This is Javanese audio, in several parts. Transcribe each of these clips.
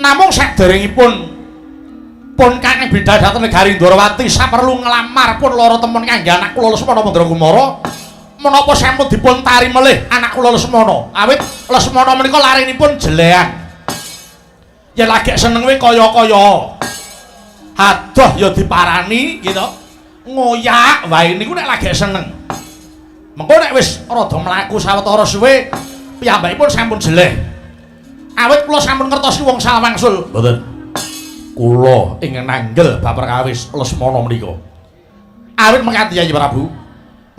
Namung saderengipun pun Kakang bidal dhateng negari Ndorowati saperlu nglamar pun lara temon kangge anak kula Lesmana Mandra Kumara. Menapa sampun dipun tari melih anak kula Lesmana? Awit Lesmana menika larenipun jelehan. Yen lagek seneng kuwi kaya-kaya. Adoh ya diparani gitu. Ngoyak wae niku nek lagek seneng. Mengko nek wis rada mlaku sawetara suwe piyambakipun sampun jeleh. Awit kula sampun ngertosi wong sawangsul. Mboten. Kula ingkang nanggel bab perkawis Lesmana menika. Awit mekaten Yayi Prabu,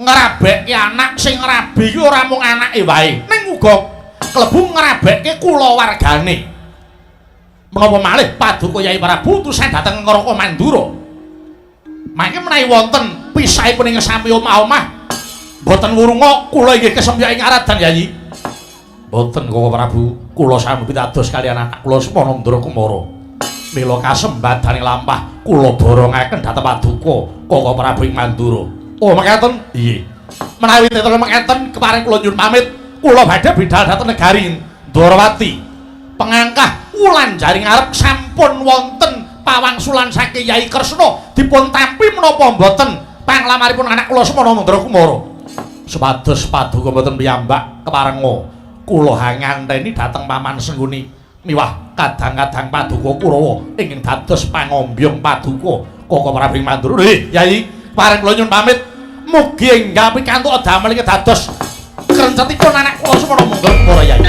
ngrabekke anak sing ngrabi iki ora mung anake wae, ning uga klebu ngrabekke kulawargane. Menapa malih paduka Yayi Prabu utusan dhateng Ngraka Mandura. Mangke menawi wonten pisahipun ing sami omah-omah mboten wurunga kula inggih kesempyak ing aradan Yayi. Mboten Koko Prabu, kula sampun pitados kaliyan anak kula Semana Mandra Kumara. Mila kasembadane lampah kula borongaken dhateng paduka Koko Prabu ing Mandura. Oh, mekaten? Nggih. Menawi tetep mekaten kepareng kula nyuwun pamit, kula badhe bidal dhateng negari Ndorowati. Pengangkah wulan jari ngarep sampun wonten pawangsulan saking Yai Kresna dipun tampi menapa mboten panglamaripun anak kula Semana Mandra Kumara. Supados paduka mboten piyambak keparenga kula hanganteni dhateng paman Sengguni miwah kadang-kadang paduka Kurawa ingkang dados pangombyong paduka Koko Prabu ing Mandura. Nggih, Yai, pareng kula nyuwun pamit. Mugi enggal pikantuk damel iki dados krencetipun anak kula Semana Mandra Kumara, Yai.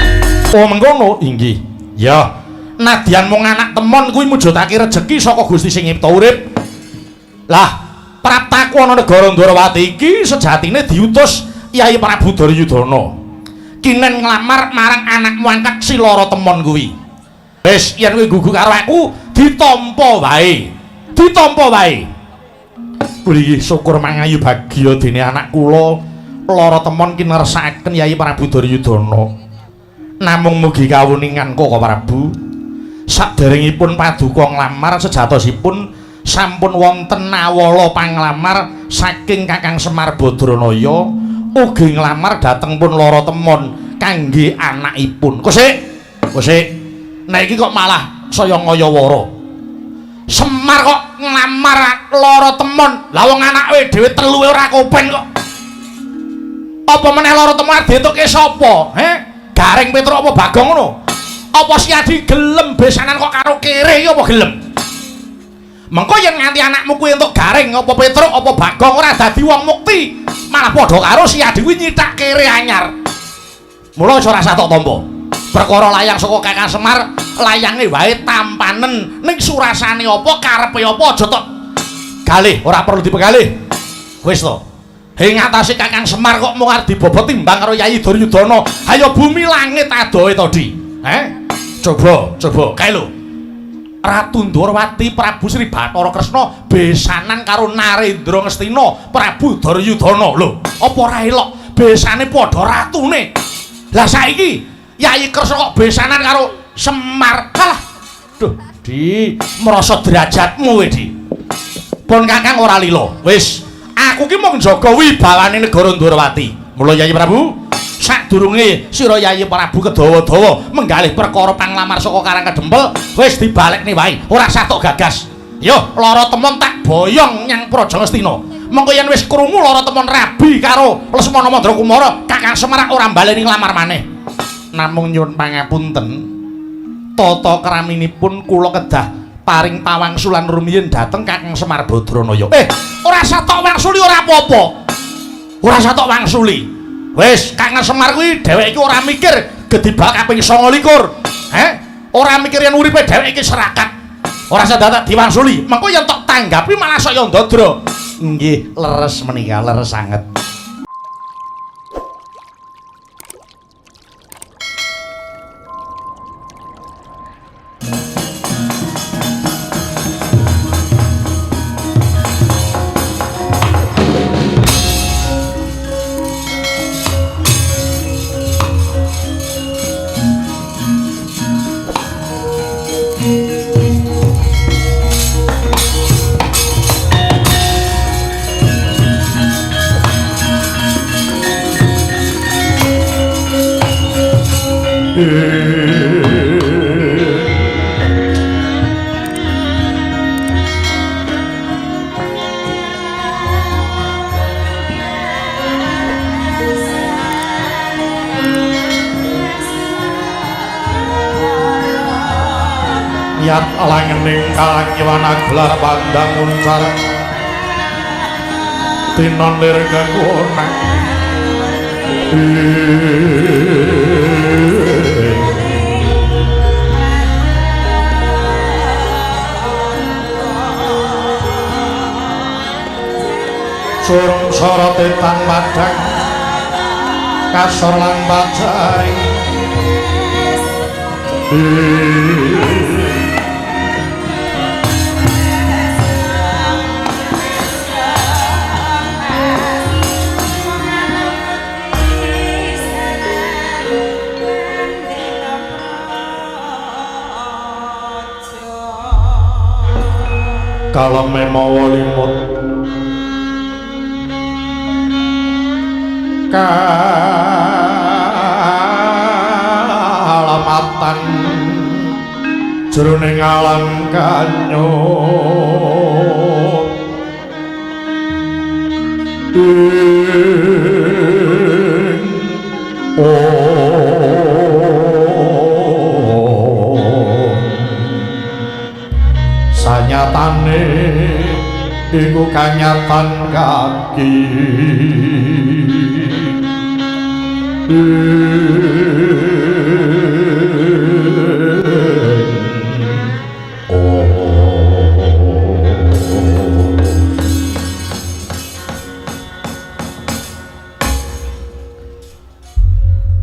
Oh, mengkono inggih. Ya, nadyan mung anak temon kuwi mujudake rejeki saka Gusti sing nyipta urip. Lah, praptaku ana negara Ndorowati iki sejatine diutus Yai Prabu Duryudana. Kinen nglamar marang anakmu angkat si lara temon kuwi. Wis, yen kowe gugu karo aku, ditampa wae. Ditampa wae. Kuwi syukur mangayu bagya dene anak kula lara temon kinersakaken Yai Prabu Duryudana. Namung mugi kawuningan Koko Prabu, saderengipun paduka nglamar sejatosipun sampun wonten nawala panglamar saking Kakang Semar Badranaya ugi nglamar dhateng pun lara temon kangge anakipun. Kosik, kosik. Nek iki kok malah saya ngayawara. Semar kok nglamar lara temon. Lah wong anake dhewe telu ora kopen kok. Apa meneh lara temon dientuke sapa? He? Gareng Petruk apa Bagong ngono? Apa Siadi gelem besanan kok karo kere iki apa gelem? Mengko yen nganti anakmu kuwi entuk Gareng apa Petruk apa Bagong ora dadi wong mukti, malah padha karo Siadi kuwi nyithak kere anyar. Mula aja rasa tok tampa. Perkara layang saka Kakang Semar, layange wae tampanen ning surasane apa karepe apa aja tok galih, ora perlu dipegalih. Wis to. Hing ngatasi Kakang Semar kok mung arep dibobot timbang karo Yayi Duryudana. Hayo bumi langit adohe to, Di. Heh? Coba, coba kae lho. Ratu Ndorowati Prabu Sri Bathara Kresna besanan karo Narendra Ngastina Prabu Duryudana. Lho, apa ora elok? Besane padha ratune. Lah saiki Yayi Kresna kok besanan karo Semar. Alah. Duh, Di, merasa derajatmu kowe, Di. Pun Kakang ora lila. Wis, aku ki mung njaga wibawane negara Ndorowati. Mula Yayi Prabu, sadurunge sira Yayi Prabu kedawa-dawa menggalih perkara panglamar saka Karang Kedempel, wis dibalekne wae, ora sah tok gagas. Yo, lara temon tak boyong nyang Praja Ngastina. Mengko yen wis krungu lara temon rabi karo Lesmana Mandra Kumara, Kakang Semar ora mbaleni nglamar maneh. Namung nyuwun pangapunten, tata kraminipun kula kedah paring pawangsulan rumiyin dhateng Kakang Semar Badranaya. Ora sah tok wangsuli ora apa-apa. Ora sah tok wangsuli. Wis, Kakang Semar kuwi dheweke iki ora mikir gedibak kaping 29. Heh? Ora mikir yen uripe dheweke iki serakat. Ora sah dadak diwangsuli. Mengko yen tok tanggapi malah saya ndadra. Nggih, leres menika, leres sanget. Yat langening kalangiwan gelar pandang uncar tinon lir kekunang surung sorote tan padang kasor lan pacaring. Kaleme mawa limut kalamatan jroning alam kanyut sanyatane iku kanyatan kaki.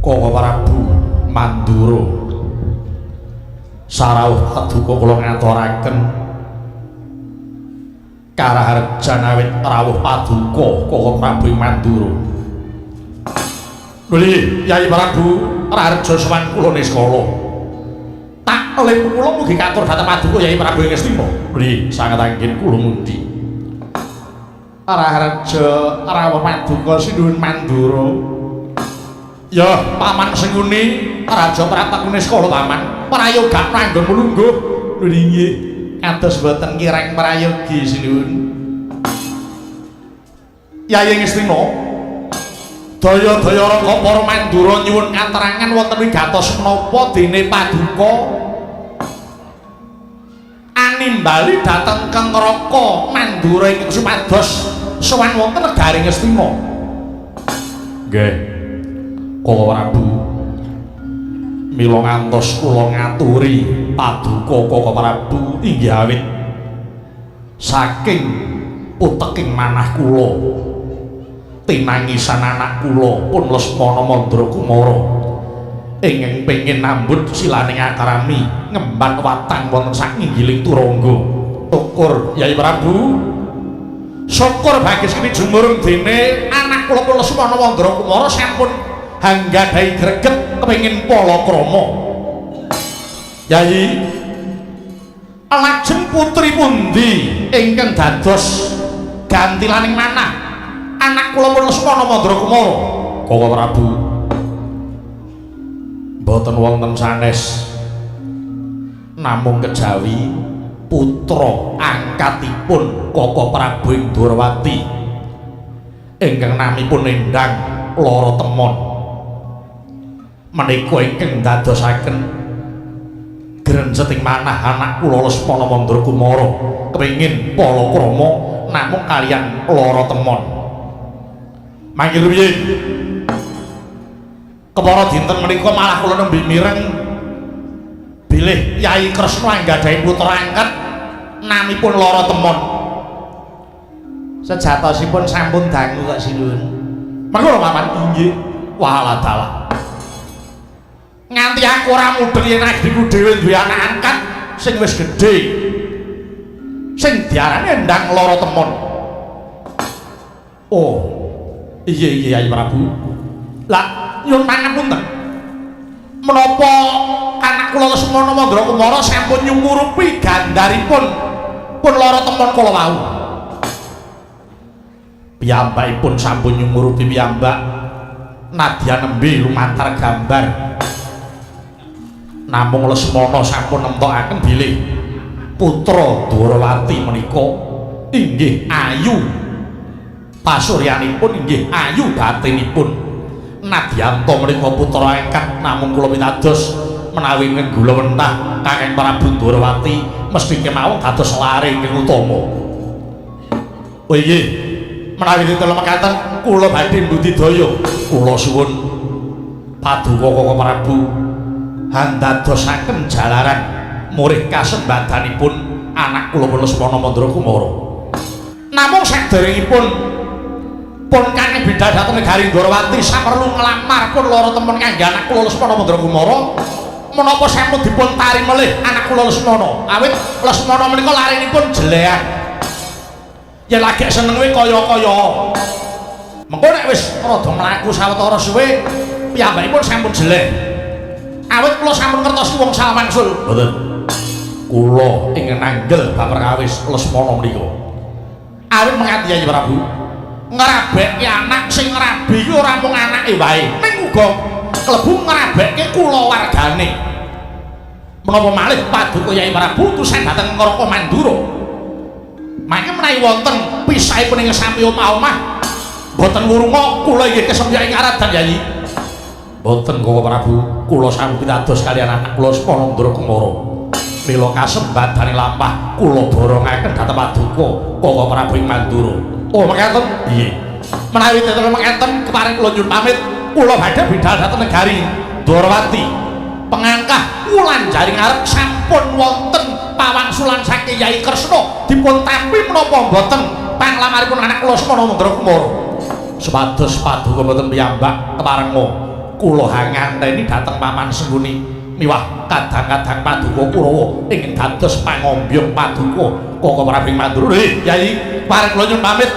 Koko Prabu Mandura sarawuh paduka kula ngaturaken karaharjan awit rawuh paduka Koko Prabu Mandura. Nggih, Yai Prabu Raharja sowan kula niskala. Tak lem kula mugi katur dhateng paduka Yai Prabu ing Ngastina. Nggih, sanget anggen kula mundi. Raharja rawuh paduka sinuwun Mandura. Ya, paman senguni Raja Pratak niskala paman. Prayoga anggon mulungguh. Nggih, kados boten kirang prayogi sinuwun. Yai Ngastina, daya-daya rangka para Mandura nyuwun katerangan wonten wigatos menapa dene paduka animbali dhateng Keng Raka Mandura ingkang supados sowan wonten negari Ngastina. Nggih. Koko Prabu, mila ngantos kula ngaturi paduka Koko Prabu inggih awit saking puteking manah kula tinangisan anak kula pun Lesmana Mandra Kumara ingkang pengin nambut silaning akrami ngemban watang wonten saknginggiling turangga. Syukur Yai Prabu, syukur bagis kini jumurung dene anak kula pun Lesmana Mandra Kumara sampun hanggadhahi greget kepengin palakrama. Yai, lajeng putri pundi ingkang dados gantilaning manah anak kula pun Lesmana Mandra Kumara? Koko Prabu, mboten wonten sanes, namung kejawi putra angkatipun Koko Prabu ing Dwarawati ingkang namipun Endang Lara Temon menika ingkang dadosaken grenjeting manah anak kula Lesmana Mandra Kumara kepengin palakrama namung kaliyan Lara Temon. Manggil rumiyin kepara dinten menika malah kula nembe mireng bilih Yai Kresna anggadhahi putra angkat namipun Lara Temon. Sejatosipun sampun dangu kok sinuwun. Mangga paman. Inggih. Walah dalah. Nganti aku ora mudheng yen adhiku dhewe duwe anak angkat sing wis gedhe sing diarani Endang Lara Temon. Oh, iya iya Yai Prabu. Lah nyuwun pangapunten, menapa anak kula Lesmana Mandra Kumara sampun nyumurupi gandaripun pun Lara Temon kala wau? Piyambakipun sampun nyumurupi piyambak nadyan nembe lumantar gambar. Namung Lesmana sampun nemtokaken bilih putra Dwarawati menika inggih ayu pasuryanipun, inggih ayu batinipun. Nadyanta menika putra angkat namung kula pitados menawi nggula wentah Kakang Prabu Ndorowati mesti kemawon dados lare ingkang utama. Oh inggih, menawi tinten mekaten kula badhe mbudidaya. Kula suwun paduka Kakang Prabu handadosaken jalaran murih kasembadanipun anak kula Lesmana Mandra Kumara. Namung saderengipun pun Kakang bidal dhateng negari Ndorowati saperlu nglamar pun lara temen kangge anak kula Lesmana Mandra Kumara, menapa sampun dipun tari melih anak kula Lesmana. Awit Lesmana menika larenipun jelehan. Yen lagi seneng kuwi kaya-kaya. Mengko nek wis rada mlaku sawetara suwe piyambakipun sampun jeleh. Awit kula sampun ngertos wong salwangsul. Mboten. Kula ingkang nanggel bab perkawis Lesmana menika. Awit mengati Yayi Prabu, ngrabekke anak sing ngrabi iki ora mung anake wae, ning uga klebu ngrabekke kulawargane. Menapa malih paduka Yayi Prabu utusan dhateng Ngraka Mandura. Mangke menawi wonten pisahipun ing sami omah-omah mboten wurunga kula inggih kesempyak ing Aradan Yayi. Mboten Koko Prabu, kula sampun pitados kaliyan anak kula Lesmana Mandra Kumara. Mila kasembadane lampah kula borongaken dhateng paduka Koko Prabu ing Mandura. Oh mekaten? Nggih. Menawi tinten mekaten kepareng kula nyuwun pamit, kula badhe bidal dhateng negari Ndorowati. Pengangkah wulan jari ngarep sampun wonten pawangsulan saking Yai Kresna dipun tampi menapa mboten panglamaripun anak kula Lesmana Mandra Kumara. Supados paduka mboten piyambak keparenga kula hanganteni dhateng paman Sengkuni miwah kadang-kadang paduka Kurawa ingkang dados pangombyong paduka Koko Prabu Mandura. Yai, pareng kula nyuwun pamit.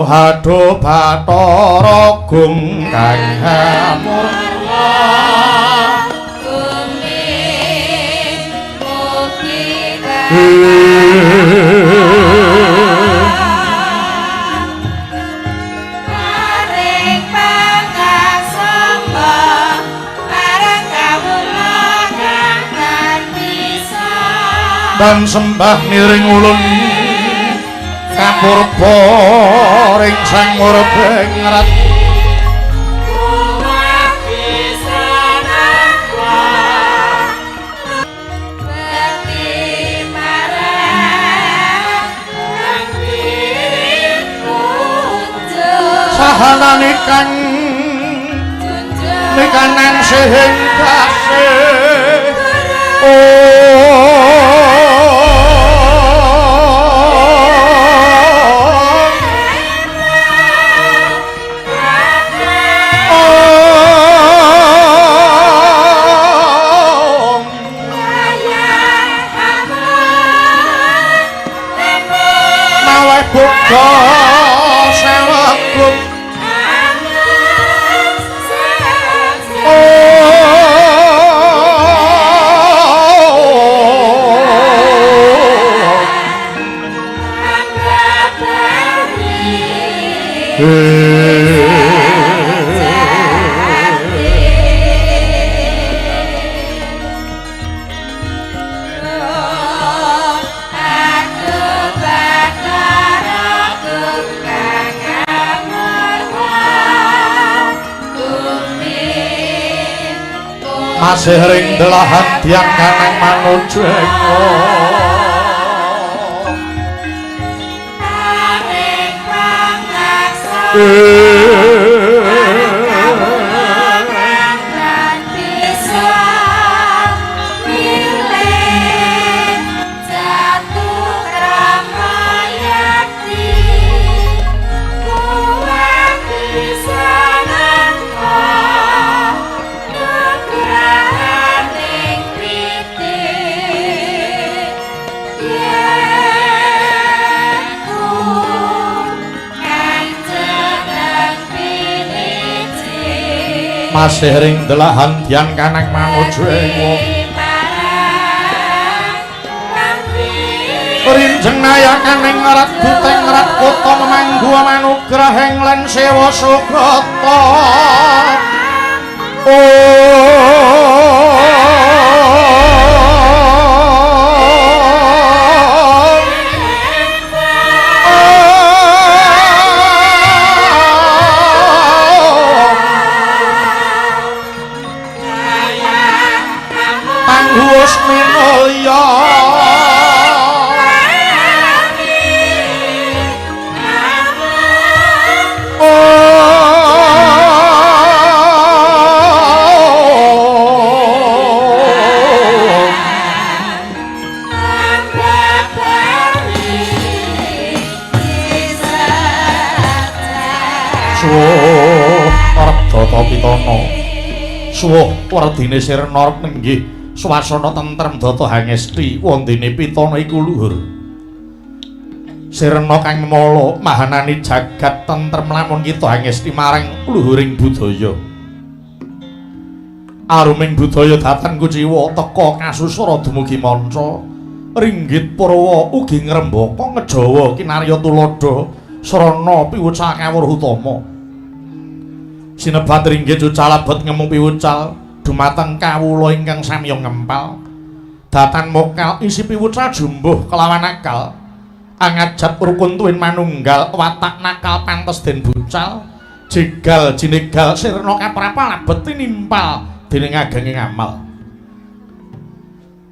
Aduh Bathara Gung kang hamurwa bumi mugi paring pangaksama marang kawula kang tan bisa dan sembah niring ulun kapurba ring Sang Murbengrat. Warga sewegum masih ring delahan tiang kanang manuju masih ring delahan tiang kanang manuju rinjeng nayakaning rat buteng rat kota memanggu manugraheng lan sewa sukrata. Tangguhus minulya suwuh werdine sirna nenggih swasana tentrem data hangesti wondene pitana iku luhur. Sirna kang mala mahanani jagat tentrem lamun kita hangesti marang luhuring budaya. Aruming budaya datan kuciwa teka kasusara dumugi manca ringgit purwa ugi ngrembaka ngejawa kinarya tuladha srana piwucal kawruh utama. Sinebat ringgit cucal abet ngemung piwucal dumateng kawula ingkang samya ngempal datan mokal isi piwucal jumbuh kelawan akal angajat rukun tuwin manunggal watak nakal pantes den bucal jegal jinegal sirna kaprapal abet tinimpal dening agenge ngamal.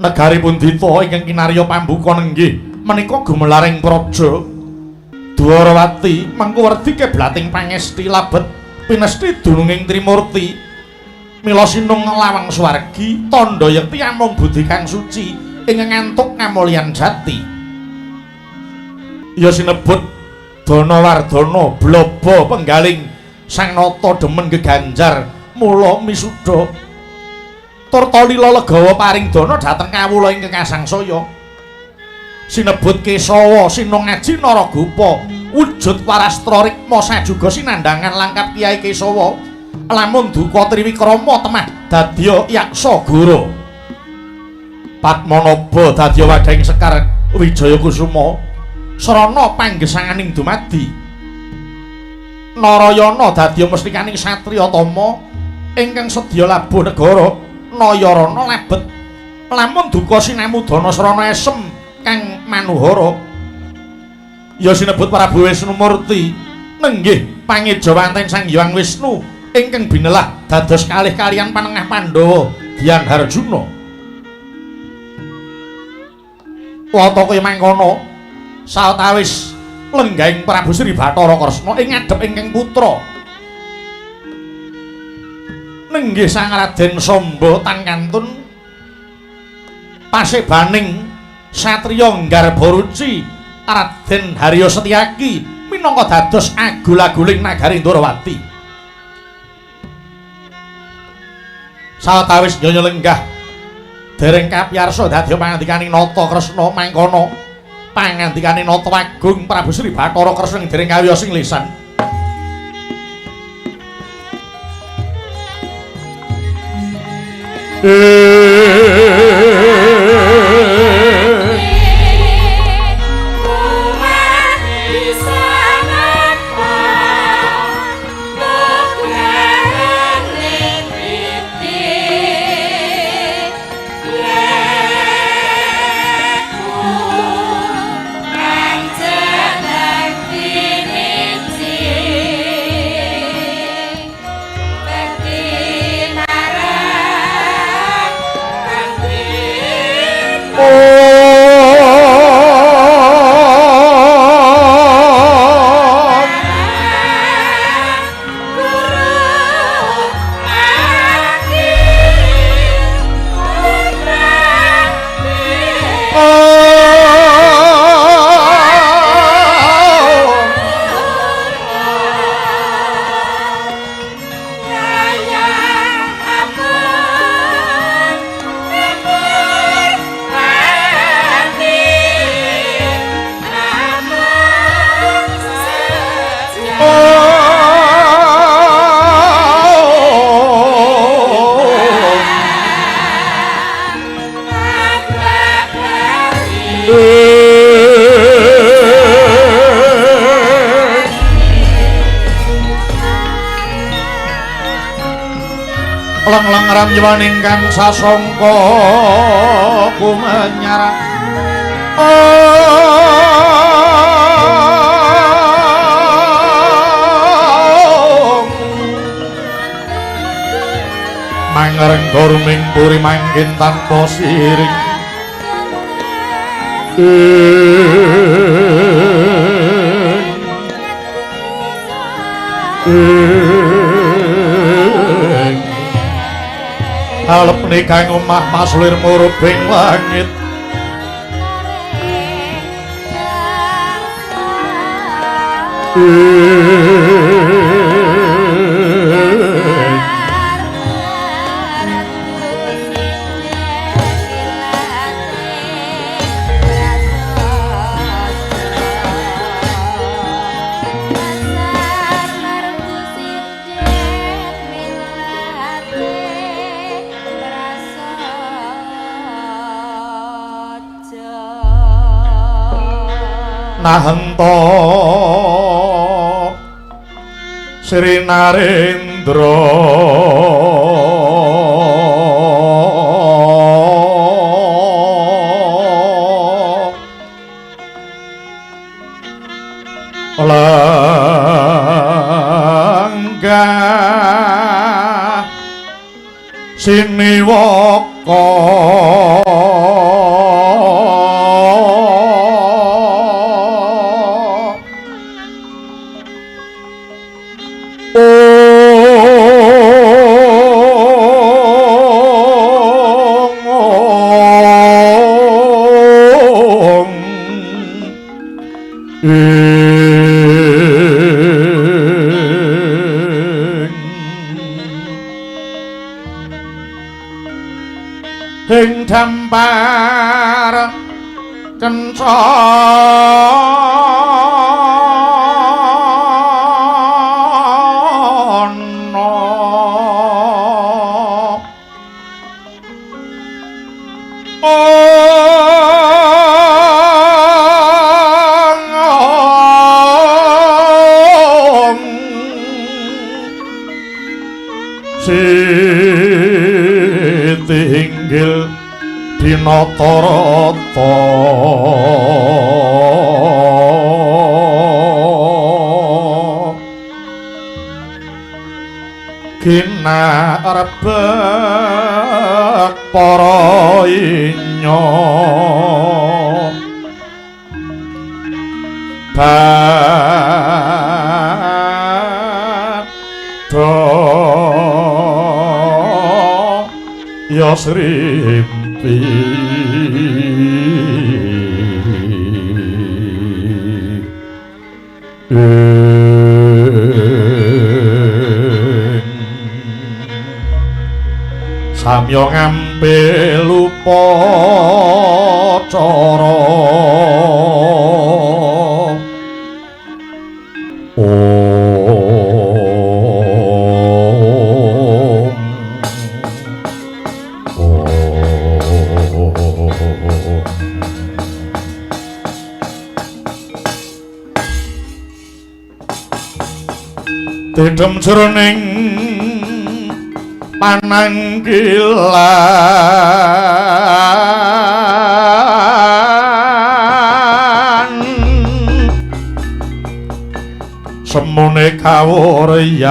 Negari pundita ingkang kinarya pambuka nenggih menika gumelaring praja Dwarawati mengku werdi keblating pangesti labet pinesti dununging Trimurti mila sinung lawang swargi tandha yekti amung budi kang suci ing ngantuk kamulyan jati. Ya sinebut Dana Wardana blaba penggaling sang nata demen geganjar mula misuda turta lila legawa paring dana dhateng kawula ingkang kasangsaya. Sinebut Kesawa sinung aji Naragopa wujud warastra rikma sajuga sinandhangan langkap Kyai Kesawa lamun duka triwikrama temah dadya yaksa guru. Padmanaba dadya wadhahing sekar Wijaya Kusuma srana panggesanganing dumadi. Narayana dadya mestikaning satriya tama ingkang sedya labuh negara Nayarana lebet lamun duka sinamudana srana esem kang manuhara. Ya sinebut Prabu Wisnumurti nenggih pangejawanten Sang Hyang Wisnu ingkang binelah dados kalih kaliyan panengah Pandhawa Dian Harjuna. Wata kaya mangkono sawetawis lenggahing Prabu Sri Bathara Kresna ing ngadhep ingkang putra nenggih Sang Raden Samba tan kantun pasebaning satriya Nggarbaruci Raden Harya Setyaki minangka dados agul-aguling nagari Ndorowati. Sawetawis nyonya lenggah dereng kapiyarsa dadi pangandikaning Nata Kresna mangkono Pangandikane Nata Agung Prabu Sri Bathara Kresna ing dereng kawiyos ing lisan. Leng-leng ramyawan ingkang sasongko kumenyarak. Mangrengga ruming puri mangkin tanpa siring. Alep nikang omah maslir murubing langit. Nahenta Sri Narendra lenggah siniwaka ing dampar kencana Siti inggil dinatarata ginarebek para inya ya srimpi samya ngampil upacara. Didem jroning panangkilan semune kawuryan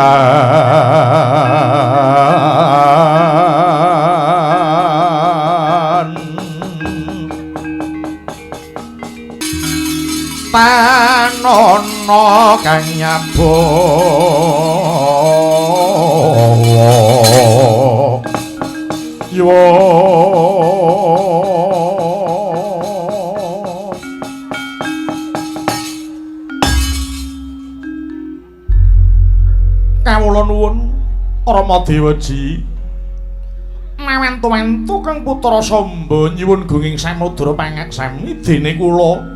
tanono kang nyabawa yo kawula nuwun Rama Dewaji mawentu-wentu kang putra Samba nyuwun gunging samudra pangaksami dene kula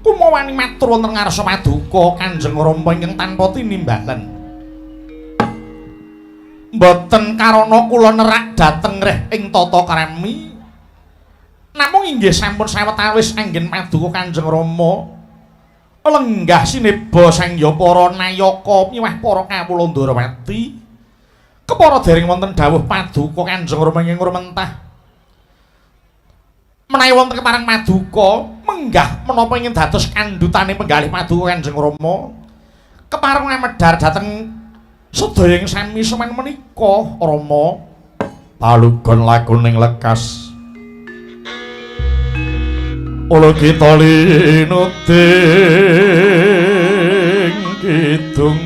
kumawani matur wonten ngarsa paduka Kanjeng Rama ingkang tanpa tinimbalen. Mboten karana kula nerak dhateng reh ing tata krami, namung inggih sampun sawetawis anggen paduka Kanjeng Rama lenggah sineba sangya para nayaka miwah para kawula Ndarawati kepara dereng wonten dawuh paduka Kanjeng Rama ingkang rumentah. Menawi wonten kepareng paduka menggah menapa ingin dados kandhutane penggalih paduka Kanjeng Rama kepareng ngamedhar dhateng sedaya ing sami semen menika Rama. Palugon lakuning lekas ula kita linuding kidung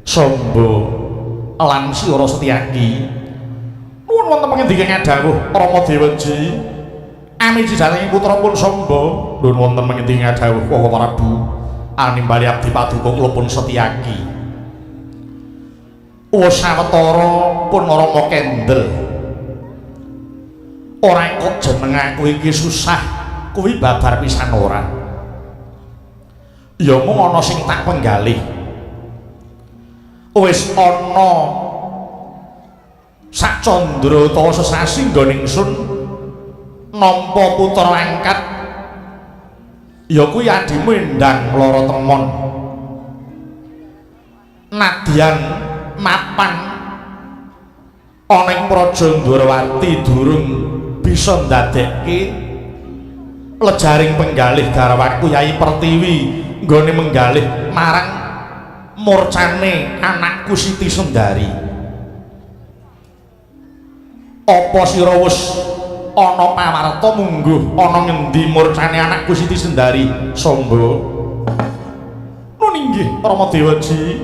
Samba lan Sira Setyaki nuwun wonten pangendika ngadhawuh Rama Dewaji amiji dhateng putra pun Samba nuwun wonten pangendika ngadhawuh Kaka Prabu animbali abdi paduka kula pun Setyaki wis sawetara pun Rama kendel ora kok jeneng aku iki susah kuwi babar pisan ora ya mung ana sing tak penggalih wis ana sak candra utawa sesasi nggone ingsun nampa putra angkat ya kuwi adimu Endang Lara Temon nadyan mapan ana ing Praja Ndrawati durung bisa ndadekke lejaring penggalih garwaku Yai Pertiwi nggone menggalih marang murcane anakku Siti Sundari. Apa sira wis ana pawarta mungguh ana ngendi murcane anakku Siti Sundari Samba? Nun inggih Rama Dewaji.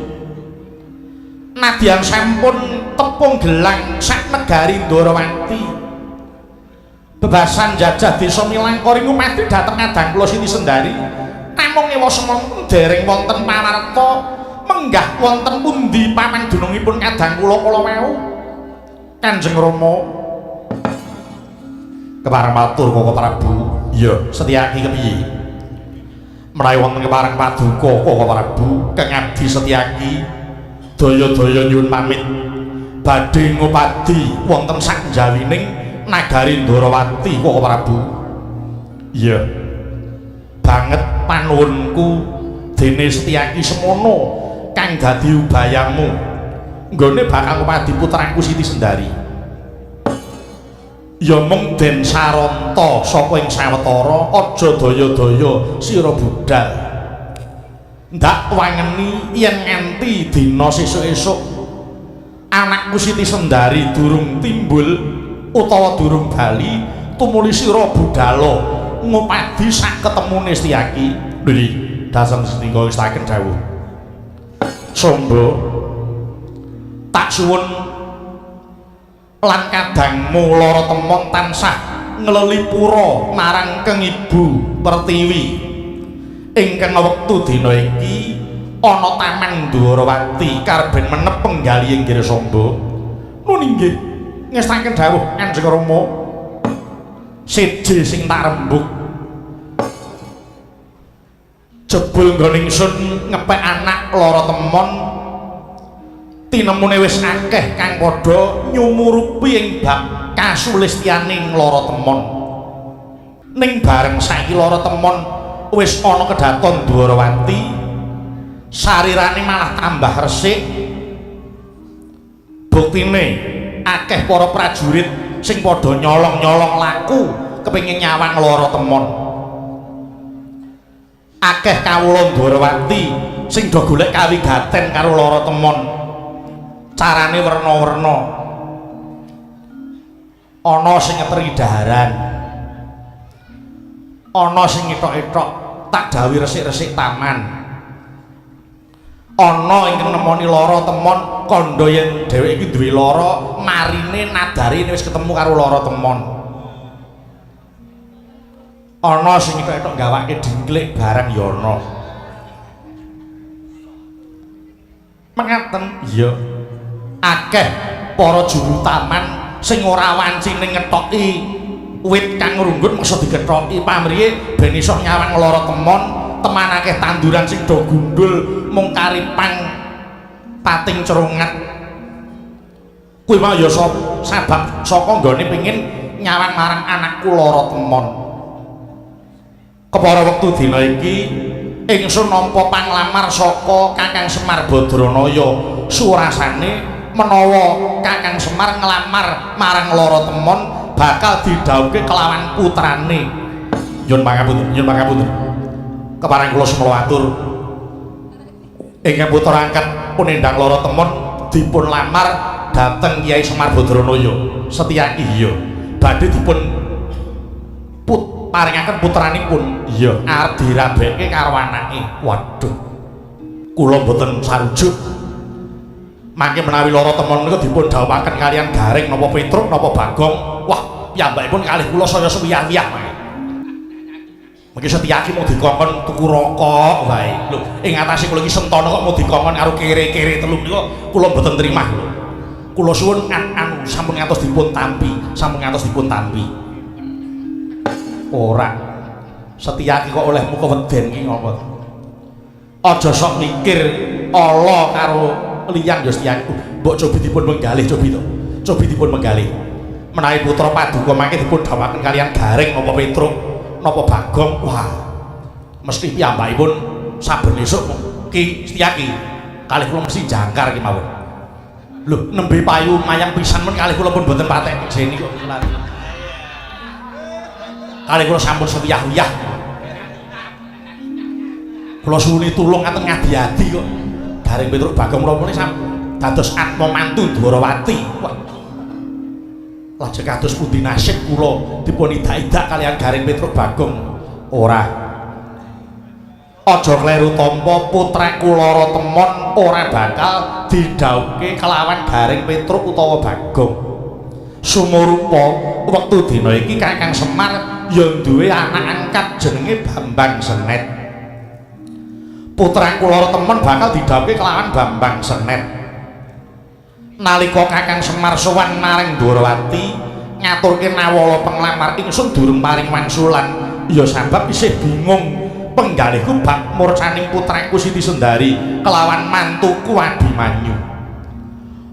Nadyan sampun tepung gelang sak negari Ndrawati. Bebasan jajah desa Milangkori ngumati dhateng kadang kula Siti Sundari. Namung ewa semonten dereng wonten pawarta menggah wonten pundi pamangdunungipun kadang kula kala wau Kanjeng Rama kepareng matur Kaka Prabu. Iya Setyaki kepiye menawi wonten kepareng paduka Kaka Prabu kang abdi Setyaki daya-daya nyuwun pamit badhe ngupadi wonten sakjawining nagari Ndrawati Kaka Prabu. Iya banget panuwunku dene Setyaki semono kang dadi ubayamu nggone bakal ngupadi putraku Siti Sundari. Ya mung den saranta saka ing sawetara aja daya-daya sira budal ndak wangeni yen nganti dina sesuk-esuk anakku Siti Sundari durung timbul utawa durung bali tumuli sira budala ngupadi sak ketemune Setyaki. Lho dasem setingga wis dawuh Samba tak suwun lan kadangmu Lara Temon tansah nglelipura marang Keng Ibu Pertiwi ingkang wektu dina iki ana Taman Ndrawati karben menep penggalih inggih Samba. Nun inggih Ngestaken dawuh Kanjeng Rama. Siji sing tak rembug. Jebul nggone ingsun ngepek anak lara temon tinemune wis akeh kang padha nyumurupi ing bab kasulistianing lara temon. Ning bareng saiki lara temon wis ana kedaton Dwarawati, sarirane malah tambah resik. Buktine akeh para prajurit sing padha nyolong-nyolong laku kepengin nyawang lara temon. Akeh kawula Dwarawati sing do golek kawigaten karo lara temon. Carane werna-werna. Ana sing ngeteri daharan. Ana sing ngetok-etok tak dawuhi resik-resik taman. Ana ingkang nemoni lara temon kandha yen dheweke iki duwe lara, marine nadarine wis ketemu karo lara temon. Ana sing etok-etok gawake dingklik barang ya ana. Mengaten? Iya. Akeh para juru taman sing ora wancine ngethoki wit kang ngrunggut meksa dikethoki pamriye ben iso nyawang lara temon, teman akeh tanduran sing do gundul mung karipang pating cerunget. Kuwi mau ya sabab saka nggone pengin nyawang marang anakku lara temon. Kepara wektu dina iki ingsun nampa panglamar saka Kakang Semar Badranaya. Surasane menawa Kakang Semar nglamar marang lara temon bakal didhawuhke kelawan putrane. Nyuwun pangapunten, nyuwun pangapunten. Kepareng kula semela atur ingkang putra angkat punendang lara temon dipun lamar dhateng Kyai Semar Badranaya. Setyaki iya. Badhe dipun paringaken putranipun. Iya, arep dirabeke karo anake. Waduh. Kula mboten sarujuk. Mangke menawi lara temon menika dipun dhawuhaken kaliyan Gareng napa Petruk napa Bagong. Wah, piyambakipun kalih kula saya suwiyah-wiyah mangke. Mangke Setyaki mau dikongkon tuku rokok wae. Lho, ing atase kula iki sentana kok mau dikongkon karo kere-kere telu menika kula mboten trimah lho. Kula suwun anu sampun ngantos dipun tampi, sampun ngantos dipun tampi. Ora. Setyaki kok olehmu keweden ki ngopo? Aja sok mikir ala karo liyan ya Setyaki. Mbok cobi dipun menggalih cobi to. Cobi dipun menggalih. Menawi putra paduka mangke dipun dhawuhaken kaliyan Gareng napa Petruk napa Bagong. Wah. Mesti piyambakipun saben esuk Ki Setyaki kalih kula mesti jangkar ki mawon. Lho, nembe payu mayang pisan men kalih kula pun mboten patek jeni kok. Kalih kula sampun sewiyah-wiyah. Kula suwuni tulung ngaten ngadi-adi kok. Gareng Petruk Bagong menapa dados atma mantu Dwarawati. Wah. Lajeng kados pundi nasib kula dipun idak-idak kaliyan Gareng Petruk Bagong? Ora. Aja kleru tampa putraku lara temon ora bakal didhawuhke kelawan Gareng Petruk utawa Bagong. Sumurupa wektu dina iki Kakang Semar ya duwe anak angkat jenenge Bambang Senet. Putraku lara temon bakal didhawuhke kelawan Bambang Senet. Nalika Kakang Semar sowan marang Dwarawati ngaturke nawala penglamar ingsun durung paring wangsulan ya sabab isih bingung penggalihku bab murcaning putraku Siti Sundari kelawan mantuku Abimanyu.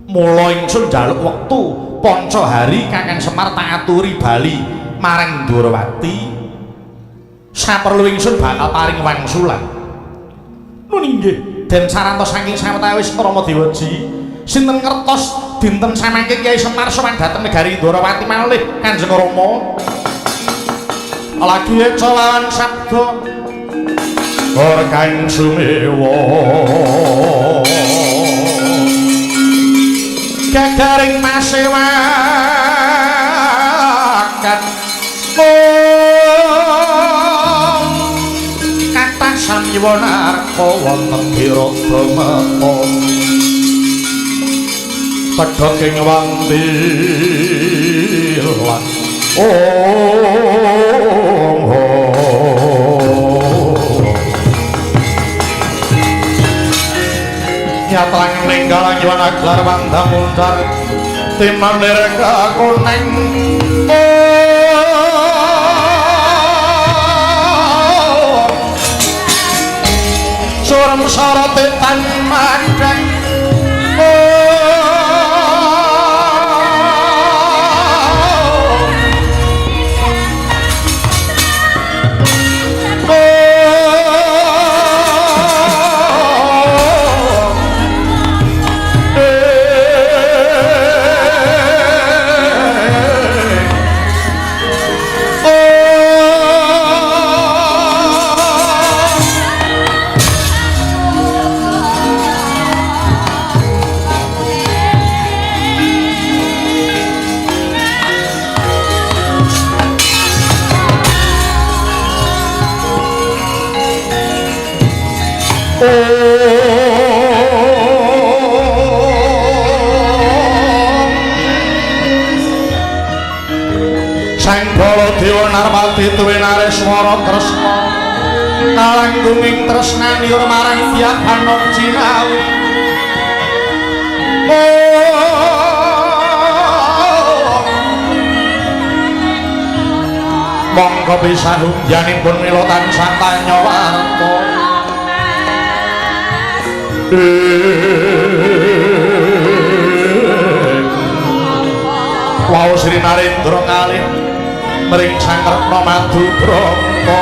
Mula ingsun njaluk wektu panca hari Kakang Semar tak aturi bali marang Dwarawati. Saperlu ingsun bakal paring wangsulan. Nun inggih den sarantos saking sawetawis Rama Dewaji sinten ngertos dinten samangke Kyai Semar sowan dhateng negari Dwarawati malih Kanjeng Rama. Lagi eca lawan sabda ora kang sumewa gagaring masewakan kathah samyiwa narka wonten Birada Mata pedhoging wanti lan nyatang ninggalang yuwana gelar wanda muncar Siti menir kakuning. Surem sorote tan madhang. Sang Baladewa Narpati tuwe nareswara Kresna kalanggunging tresnani ora marang pihak anom Cinawi. Monggo pisahungyanipun mila tansah tanya warta. Wau Sri Narendra kalih mring Sang Kresna Madubrata.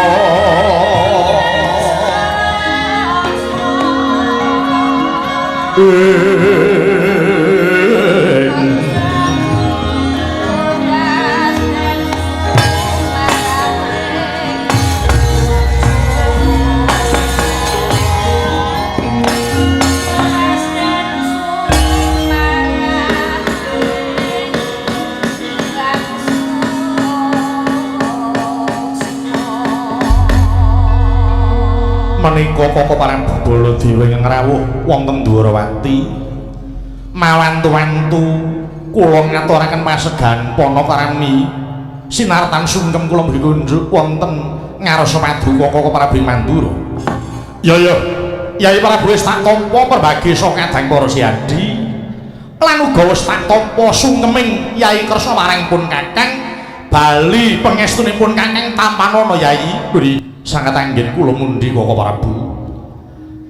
Menika Koko Prabu Baladewa ingkang rawuh wonten Dwarawati mawantu-wantu kula ngaturaken pasegan Panakarami sinartan sungkem kula mriki kunjuk wonten ngarsa paduka Koko Prabu Mandura. Ya ya, Yai Prabu wis tak tampa perbagi saka kadang para siadi lan uga wis tak tampa sungkeming Yai Kresna marang pun Kakang bali pangestunipun Kakang tampanana Yai. Sanget anggen kula mundi Koko Prabu.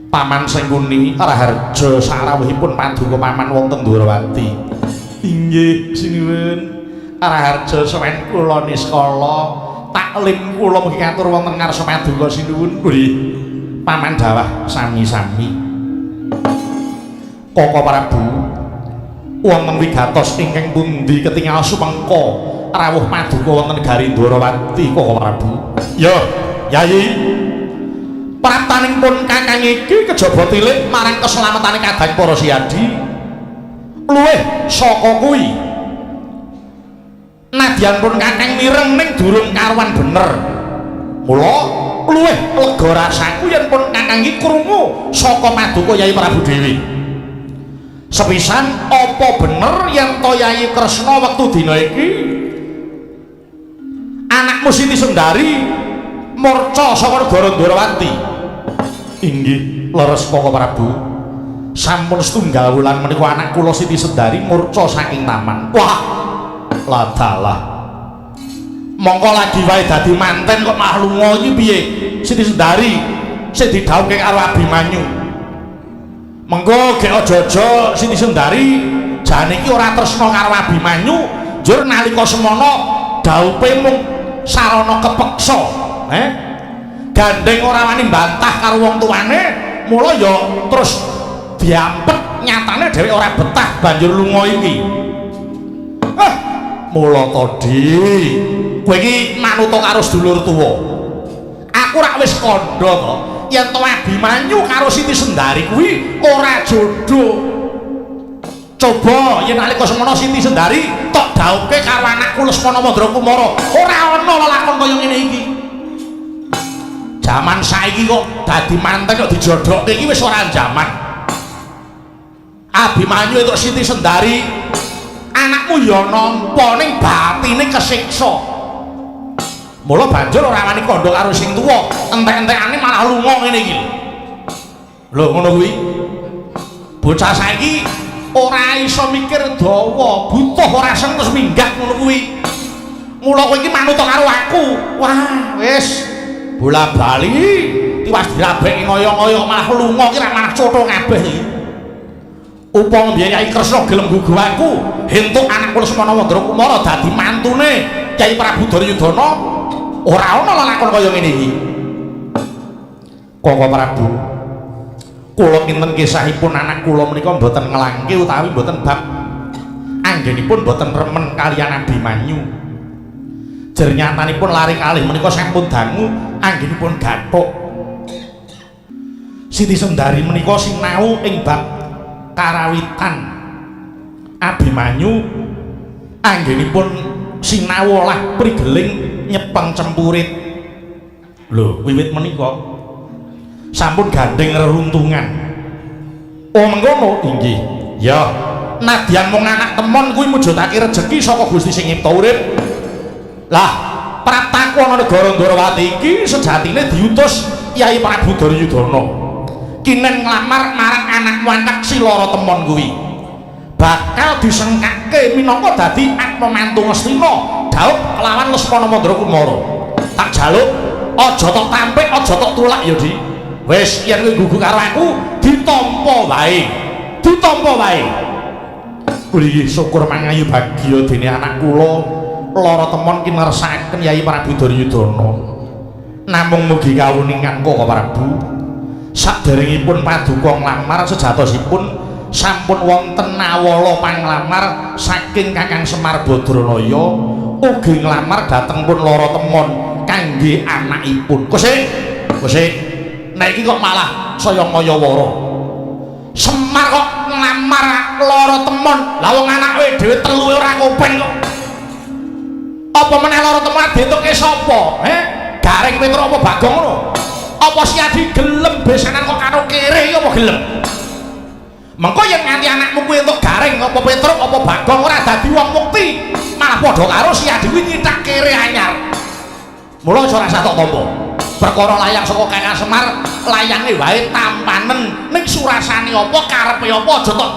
Paman Sengkuni raharja sarawuhipun paduka paman wonten Dwarawati. Inggih sinuwun. Raharja sawen kula niskala taklim kula mugi katur wonten ngarsa paduka sinuwun. Nggih. Paman dawah sami-sami. Koko Prabu wonten wigatos ingkang pundi ketingal sumengko rawuh paduka wonten negari Dwarawati Koko Prabu. Ya, Yayi, praptaning pun Kakang iki kejaba tilik marang keselametane kadang para siadi luwih saka kuwi. Nadyan pun Kakang mireng ning durung karuan bener. Mula luwih lega rasaku yen pun Kakang iki krungu saka paduka Yai Prabu dhewe. Sepisan apa bener yen to Yai Kresna wektu dina iki anakmu Siti Sundari murca saka negara Dwarawati? Inggih leres Koko Prabu. Sampun setunggal wulan menika anak kula Siti Sundari murca saking taman. Wah, ladalah. Mongko lagi wae dadi manten kok malah lunga iki piye? Siti Sundari sing didhawuhke karo Abimanyu. Mengko gek aja-aja Siti Sundari jane iki ora tresna karo Abimanyu, njur nalika semono dhaupe mung sarana kepeksa. Gandeng ora wani bantah karo wong tuane, mula ya terus diampet nyatane dheweke ora betah banjur lunga iki. Mula to, Dik, kowe iki manuta karo sedulur tuwa. Aku rak wis kandha to, yen to Abimanyu karo Siti Sendari kuwi ora jodoh. Coba yen nalika semono Siti Sendari tok dhauke karo anakku Lesmana Mandrakumara, ora ana lelakon kaya ngene iki. Jaman saiki kok dadi manten kok dijodohke iki wis ora jaman. Abimanyu entuk Siti Sendari, anakmu ya nampa ning batine kesiksa. Mula banjur ora wani kandha karo sing tuwa, entek-entekane malah lunga ngene iki. Lho ngono kuwi. Bocah saiki Ora iso mikir dawa, butuh ora seneng terus minggat ngono kuwi. Mula kowe iki manut karo aku. Wah, wis bola-bali tiwas dirabeki ngoyo-ngoyo malah lunga ki ra malah cotho kabeh iki. Upama biyen Kyai Kresna gelem gugu aku, entuk anakku Lesmana Wandra Kumara dadi mantune Kyai Prabu Duryudana, ora ana lelakon kaya ngene iki. Koko Prabu, kula kinten kisahipun anak kula menika mboten ngelangke utawi mboten bab anggenipun mboten remen kaliyan Abimanyu. Jernyatanipun lari kalih menika sampun dangu anggenipun gathuk. Siti Sendari menika sinau ing bab karawitan Abimanyu, anggenipun sinau olah prigeling nyepeng cempurit. Lho, wiwit menika sampun gandeng reruntungan. Oh mengkono inggih. Ya, nadyan mung anak temon kuwi mujudake rejeki saka Gusti sing nyipta urip. Lah, praptaku ana negara Ndorowati iki sejatine diutus Kyai Prabu Duryudana. Kinen nglamar marang anakmu angkat si Lara Temon kuwi. Bakal disengkake minangka dadi atma mantu Ngastina dhaup kelawan Lesmana Mandra Kumara. Tak jaluk aja tok tampik, aja tok tulak ya, Di. Wis yen kowe gugu karo aku ditampa wae. Ditampa wae. Kuwi syukur mangayu bagya dene anak kula Lara Temon kinersakaken Yai Prabu Duryudana. Namung mugi kawuningan Koko Prabu, saderengipun paduka nglamar sejatosipun sampun wonten nawala panglamar saking Kakang Semar Badranaya ugi nglamar dhateng pun Lara Temon kangge anakipun. Kosik, kosik. Nek iki kok malah saya ngaya-wara. Semar kok nglamar Lara Temon. Lah wong anake dhewe telu ora kopen kok. Apa meneh Lara Temon dientuke sapa? Heh? Gareng Petruk apa Bagong ngono? Apa Siadi gelem besanan kok karo kere iki apa gelem? Mengko yen nganti anakmu kuwi entuk Gareng apa Petruk apa Bagong ora dadi wong mukti, malah padha karo Siadi kuwi nyithak kere anyar. Mula aja ora tok tampa. Perkara layang saka Kakang Semar, layange wae tampanen ning surasane apa karepe apa aja tok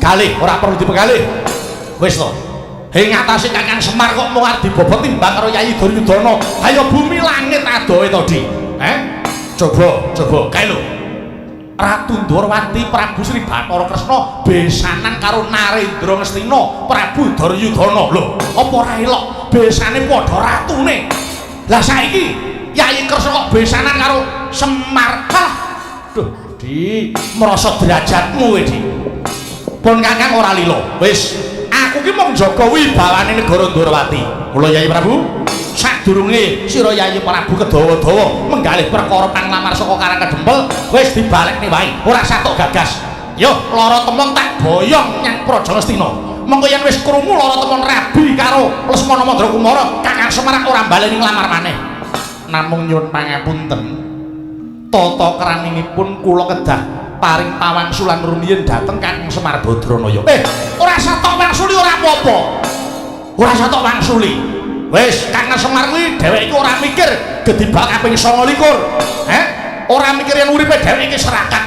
galih, ora perlu dipegalih. Wis to. Hing ngatasi Kakang Semar kok mung arep dibobot timbang karo Yayi Duryudana. Ayo bumi langit adohe to, Di. Eh? Coba, coba kae lho. Ratu Ndorowati Prabu Sri Bathara Kresna besanan karo Narendra Ngastina Prabu Duryudana. Lho, apa ora elok besane padha ratune? Lah saiki Yayi Kresna kok besanan karo Semar. Halah. Duh, Di, merasa derajatmu kowe, Di. Pun Kakang ora lila. Wis, aku ki mung jaga wibawane negara Ndorowati. Mula Yayi Prabu, sadurunge sira Yayi Prabu kedawa-dawa menggalih perkara panglamar saka Karang Kedempel, wis dibalekne wae, ora satok gagas. Yo, Lara Temon tak boyong nyang Praja Ngastina. Mengko yen wis krungu Lara Temon rabi karo Lesmana Mandra Kumara, Kakang Semar ora baleni nglamar maneh. Namung nyuwun pangapunten, tata kraminipun kula kedah paring pawangsulan rumiyin dhateng Kakang Semar Badranaya. Ora satok wangsuli ora apa-apa. Ora satok wangsuli. Wis, Kakang Semar kuwi dheweke iki ora mikir gedibak kaping 29. Heh, ora mikir yen uripe dheweke iki serakat.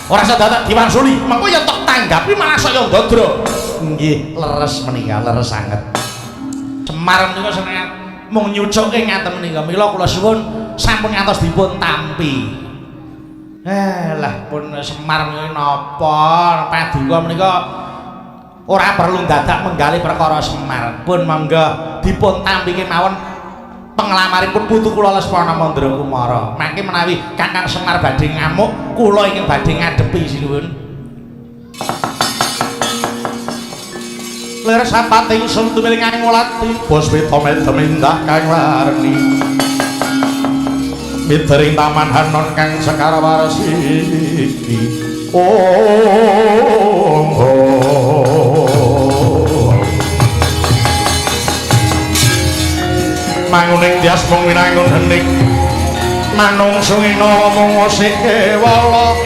Ora sadak diwangsuli. Mengko yen tok tanggapi malah saya ndadra. Nggih, leres menika, leres sanget. Semar menika seneng mung nyucuke ngaten menika. Mila kula suwun sampun ngantos dipun tampi. Lah pun Semar menika napa paduka menika ora perlu dadak menggalih perkara Semar. Pun monggo dipun tampi kemawon penglamaripun putu kula Lesmana Mandra Kumara. Mangke menawi Kakang Semar badhe ngamuk, kula ingkang badhe ngadepi sinuwun. Lir sapating sun tumiring angulati bos wita medem indah kang warni. Midering taman hanon kang sekar warsiki. Oh, oh. Manguning tias mung winangun hening manungsung ing mung sik kewala.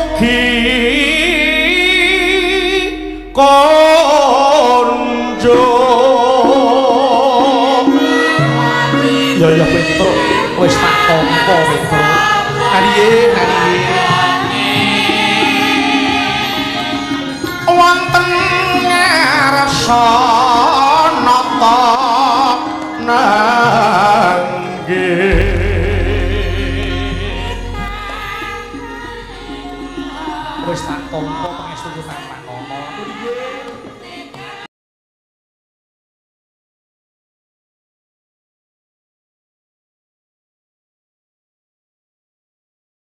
Mugi konjo. Ya ya Petro, wis tak tampa Petro. Ariye, ariye. Wonten ngarsa nata nangge. Wis tak tampa pangestu kang manono.